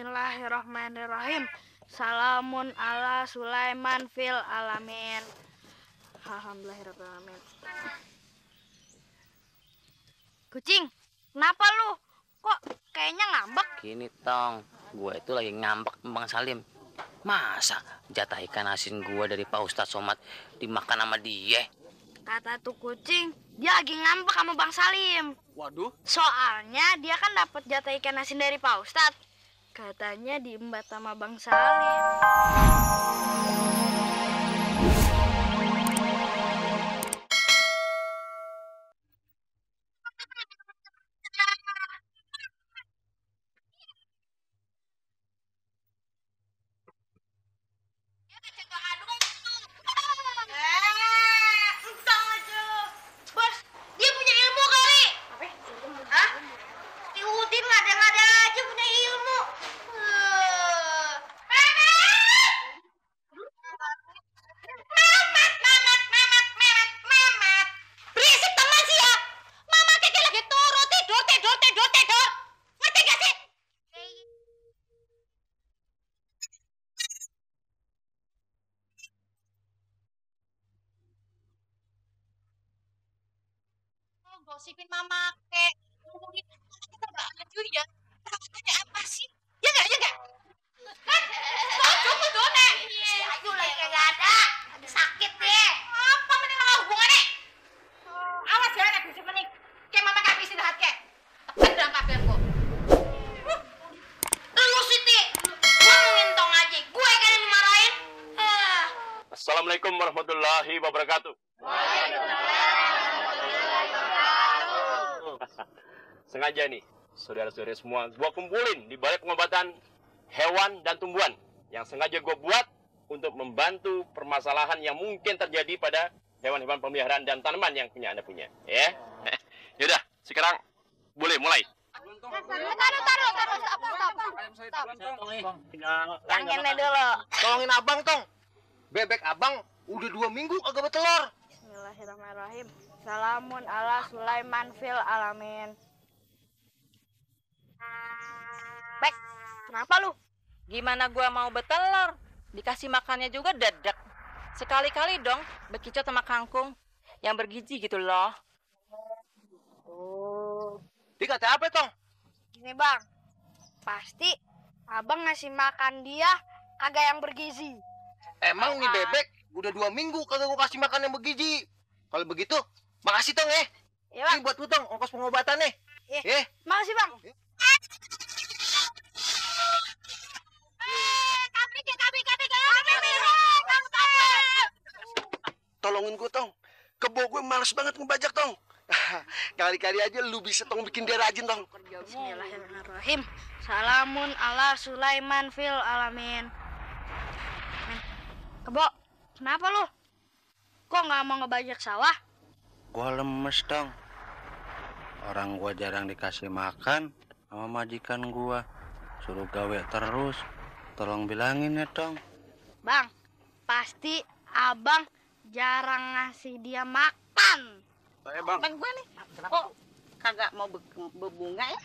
Bismillahirrahmanirrahim. Salamun ala Sulaiman fil alamin. Alhamdulillahirrahmanirrahim. Kucing, kenapa lu? Kok kayaknya ngambek? Gini Tong, gue itu lagi ngambek Bang Salim. Masa jatah ikan asin gue dari Pak Ustadz Somad dimakan sama dia? Kata tuh kucing, dia lagi ngambek sama Bang Salim. Waduh. Soalnya dia kan dapat jatah ikan asin dari Pak Ustadz. Katanya diembat sama Bang Salim. Gosipin mama kek ngomongin kita gak lanjut ya. Tanya apa sih? Ya gak? Kan? Tunggu dona. Si Ayu lagi kagak ada sakit deh. Apa mending lo hubungannya? Awas ya nek bisa menik. Kayak mama gak bisa dahat kek. Tepat dalam kabelku. Lu Siti, ngomongin Tong aja. Gue kan yang dimarahin. Assalamualaikum warahmatullahi wabarakatuh. Sengaja nih, saudara-saudara semua, gua kumpulin di balai pengobatan hewan dan tumbuhan yang sengaja gua buat untuk membantu permasalahan yang mungkin terjadi pada hewan-hewan peliharaan dan tanaman yang Anda punya. Ya, yaudah, sekarang boleh mulai. Yang ini dulu. Tolongin abang, Tong. Bebek abang udah 2 minggu kagak bertelur. Bismillahirrahmanirrahim. Salamun ala Sulaiman fil alamin. Bek, kenapa lu? Gimana gua mau bertelur? Dikasih makannya juga dadak. Sekali-kali dong bekicot sama kangkung yang bergizi gitu loh. Dikata apa, Tong? Gini bang, pasti abang ngasih makan dia kagak yang bergizi. Emang nih bebek udah 2 minggu kagak gua kasih makan yang bergizi. Kalau begitu, makasih, Tong, ya. Iya bang. Ini buat lu, Tong, ongkos pengobatannya. Makasih bang. Tolongin gua, Tong. Kebo gue males banget ngebajak, Tong. Kali-kali aja lu bisa, Tong, bikin dia rajin, Tong. Bismillahirrahmanirrahim. Salamun ala Sulaiman fil alamin. Kebo, kenapa lu? Kok nggak mau ngebajak sawah? Gua lemes, Tong. Orang gua jarang dikasih makan sama majikan gua. Suruh gawe terus. Tolong bilangin ya, Tong. Bang, pasti abang jarang ngasih dia makan. Bang. Bang gue nih, kok kagak mau berbunga ya?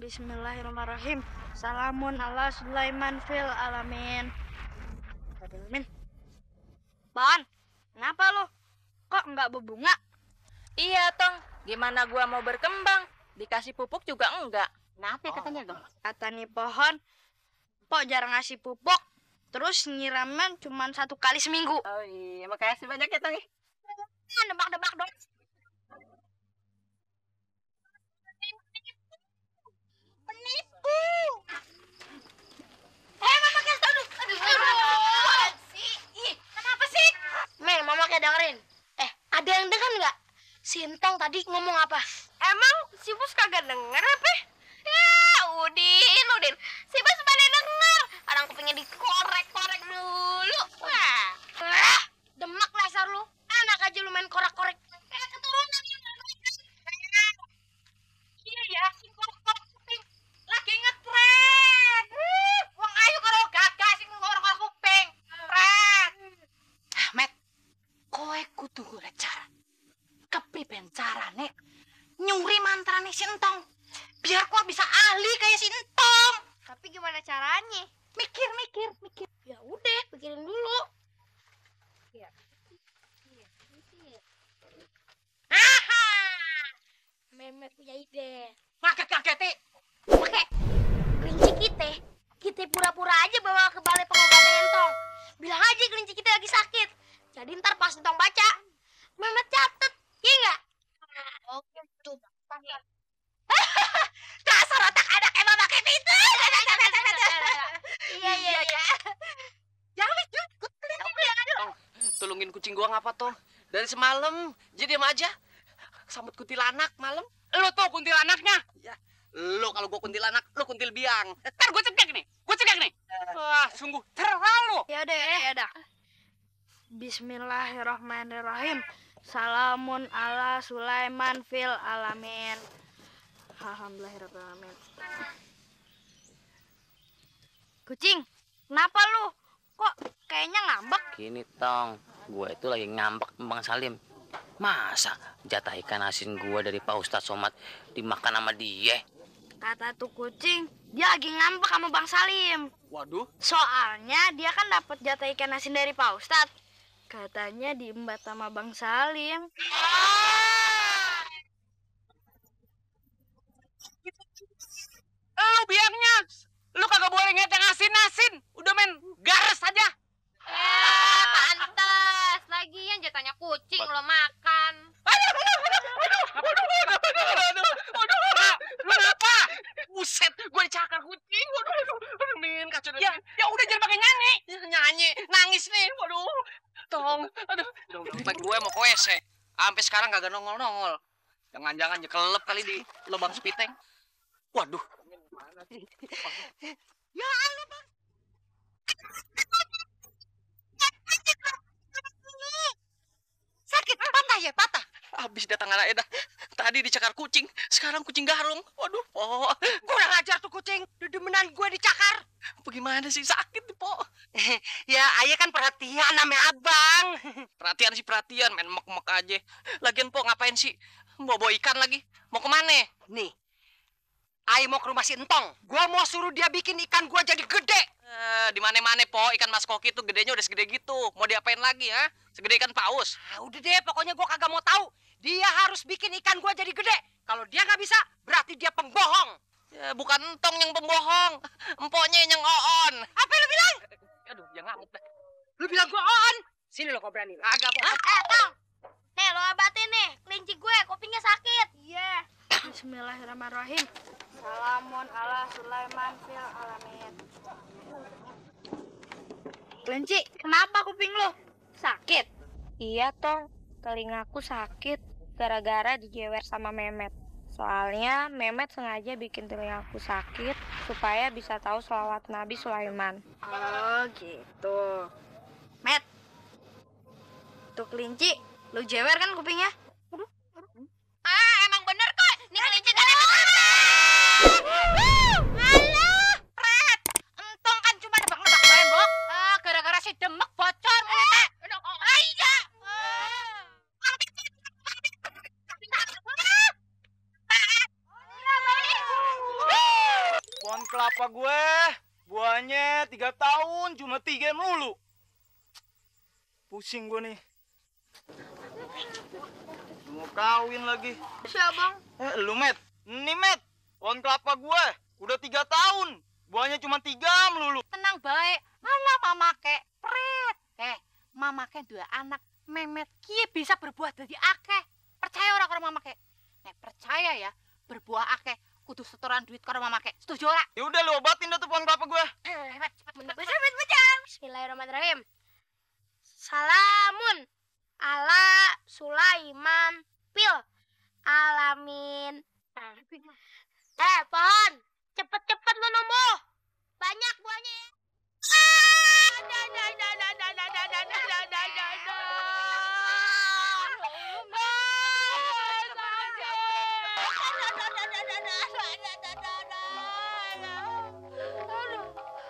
Bismillahirrahmanirrahim. Salamun ala Sulaiman fil alamin. Bang, kenapa lo? Kok nggak berbunga? Iya Tong, gimana gua mau berkembang? Dikasih pupuk juga enggak. Kenapa katanya dong? Kata nih pohon, kok jarang ngasih pupuk, terus nyiraman cuma 1 kali seminggu. Oh iya, makasih banyak ya Tong. Nebak-nebak dong. Penipu. Mama kasih tau dulu. Aduh. Ih, kenapa sih? Mel, Mama kayak dengerin. Ada yang denger nggak? Sintong tadi ngomong apa? Emang si Bus kagak denger apa? Ya, Udin. Si Bus pada denger. Orang kupingnya dikorek-korek dulu. Wah, demak dasar lu. Anak aja lu main korek-korek. Kayak keturunan. Iya ya, si korek-korek kuping lagi ngetren. Wong ayu karo gagah sing korek-korek kuping. Tren. Ahmed, kowe kudu golek cara. Kepriben carane nyuri mantrane si Entong. Biar gua bisa ahli kayak si Entong. Tapi gimana caranya? Mikir. Ya udah, pikirin dulu. Iya. Aha! Memet punya ide. Ngaget. Pakai kelinci kita pura-pura aja bawa ke balai pengobatan Entong. Bilang aja kelinci kita lagi sakit. Jadi ntar pas Entong baca, Memet catet, iya nggak? Oke, tuh. Dasar otak anak emang pakai pintu. Iya. Jangan wis, Jun. Tolongin kucing gua ngapa toh? Dari semalam jadi diam aja. Sambut kuntilanak malam. Lu tuh kuntilanaknya. Ya, lu kalau gua kuntilanak, lu kuntil biang. Ntar gue cegak nih. Wah, sungguh terlalu. Ya udah. Bismillahirrahmanirrahim. Salamun ala Sulaiman fil alamin. Alhamdulillahirrahmanirrahim. Kucing, kenapa lu? Kok kayaknya ngambek? Gini Tong, gue itu lagi ngambek Bang Salim. Masa jatah ikan asin gue dari Pak Ustadz Somad dimakan sama dia? Kata tuh kucing, dia lagi ngambek sama Bang Salim. Waduh, Soalnya dia kan dapat jatah ikan asin dari Pak Ustadz. Katanya diembat sama Bang Salim. Lu biangnya. Lu kagak boleh ngedang asin. Udah main gares aja. Pantes. Lagian jatahnya kucing lo makan. Lu apa? buset, gua dicakar kucing. Waduh, Min, kacau Ya udah jangan pakai nyanyi. nyanyi, nangis nih. Waduh, tong, aduh. Baik gue mau ke WC. Sampai sekarang kagak nongol. Jangan-jangan jekelep kali di lubang spiteng. Waduh. Ya Allah, Bang. Sakit, patah. Habis datang anak Eda. Tadi dicakar kucing, sekarang kucing garung. Waduh, Po. Kurang ajar tuh kucing. Dedemenan gue dicakar. Bagaimana sih sakit, Po? Ya, ayah kan perhatian sama abang. Perhatian, main mek-mek aja. Lagian Po ngapain sih? Bawa ikan lagi. Mau kemana? Nih, ayah mau ke rumah si Entong. Gua mau suruh dia bikin ikan gua jadi gede. Di mana-mana, Po. Ikan mas koki tuh gedenya udah segede gitu. Mau diapain lagi, ha? Segede ikan paus. Ah, udah deh, pokoknya gua kagak mau tahu. Dia harus bikin ikan gua jadi gede. Kalau dia nggak bisa, berarti dia pembohong. Ya, bukan Entong yang pembohong. Empoknya yang oon. Apa lu bilang? Aduh, jangan ngamuk dah. Lu bilang gua on. Sini lo kau berani. Agak, Po. Tong. Nih, lo obatin nih. Kelinci gue, kupingnya sakit. Iya. Bismillahirrahmanirrahim. Salamun ala Sulaiman fil alamin. Kelinci, kenapa kuping lo? Sakit? Iya, Tong. Telingaku sakit gara-gara dijewer sama Memet. Soalnya Memet sengaja bikin telingaku sakit supaya bisa tahu selawat Nabi Sulaiman. Oh, gitu. Met. Tuh kelinci, lu jewer kan kupingnya? Ah, emang bener kok. Nih kelinci kan Alah, Red. Entong kan cuma nebak-nebak tembok. Gara-gara si demek bocor. Iya. Pohon kelapa gue, buahnya 3 tahun, cuma 3 melulu. Pusing gue nih. Mau kawin lagi. Siapa, Bang? Lu, Met. Nih, Met. Pohon kelapa gue, udah 3 tahun. Buahnya cuma 3 melulu. Tenang baik. Alah mama kek Pret. Mama kek 2 anak. Memet kie bisa berbuah dari akeh. Percaya orang mama kek. Nek percaya ya, berbuah akeh kudu setoran duit karo mama kek. Setuju ora? Ya udah lu obatin dah tuh pohon kelapa gue. Baca. Bismillahirrahmanirrahim. Salamun ala Sulaiman fil alamin. Pohon, cepet-cepet lu numbuh. Banyak buahnya ya.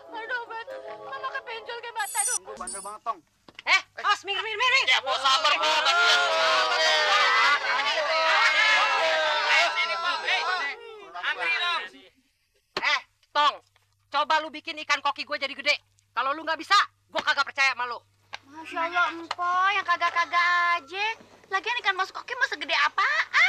Aduh, Bet. Mama kepenjol ke mata, aduh. Gue bandel banget, Tong. Minggir. Ya, Po, sabar, Po. Tong, Coba lu bikin ikan koki gue jadi gede. Kalau lu nggak bisa, gue kagak percaya sama lu. Masya Allah, Empo, yang kagak-kagak aja. Lagian ikan mas koki masa gede apaan?